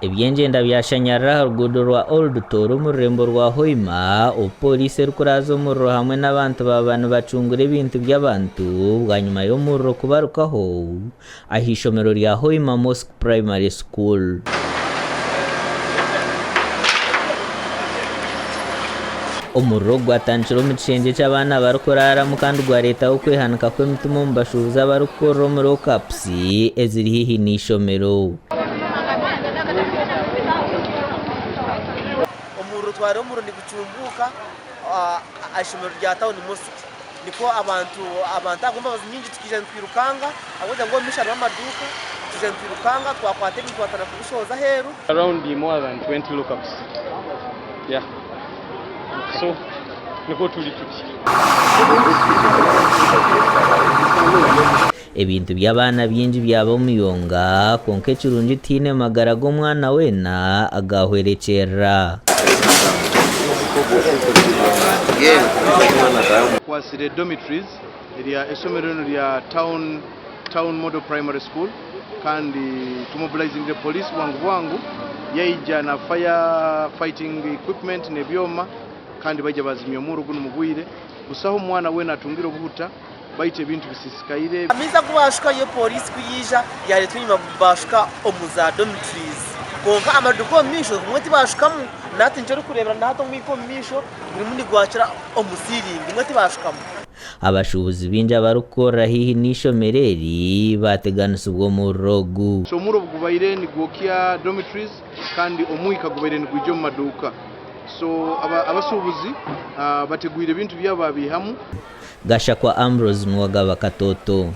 Eby'engyenda byashanyarara aha ruguudo rwa Old Tooro omu rurembo rwa Hoima obu pooriisi erikuraaza omuriro hamwe n'abantu baaba nibacungura ebintu by'abantu bwanyima y'omuriro kubarukaho aha ishomero rya Hoima Mosque Primary School. Omuriro ogu gwatandikire omu kishengye eki abaana barikuraaramu kandi gwareetaho okwehanika kw'emitima omu bashuubuzi abarikukorera omu lockups eziri haihi n'eishomero. Omuriro twareba omuriro nigucumbuuka aha ishomero rya Town Mosque nikwo abantu abantu ahabw'embabazi nyingi tukaija nitwirukanga ahabw'okugira ngu omu maisho harimu amaduuka tukaija nitwirukanga twakwata ebintu twatandika kubishohoza aheeru. Around more than 20 lockups yeah so nikwo turi tuti. Ebintu by'abaana bingi byaba omuyonga, kwonka ekirungi tihaine magara g'omwana weena agaahwerekyerera. Kwatsire dormitories erya eishomero rinu rya Town Town Model Primary School kandi tumobilizingire police bwangu bwangu yaija na fire fighting equipment n'ebyoma kandi baija bazimya omurro gunu mubwire. Busaho mwana weena atungire obuhuta. Baitu ebintu bisisikaire. Amaizi agu baashukayo pooriisi ku yaija yaareetwa enyima baashuka omu za dormitories kwonka amaduuka omu maisho gumwe tibaashukamu nahati nikyo orikureebera nahati omwika omu maisho gurimu nigwakira omu ceiling gumwe tibaashukamu. Abashuubuzi baingi abarikukorera haihi n'eishomero eri baateganisibwa omuriro ogu. So omuriro obu gubaire nigwokya dormitories kandi omwika gubaire nigwija omu maduuka so abashuubuzi bategwire ebintu byabo baabiihamu. Gashakwa Ambrose Nuwagaba Katoto.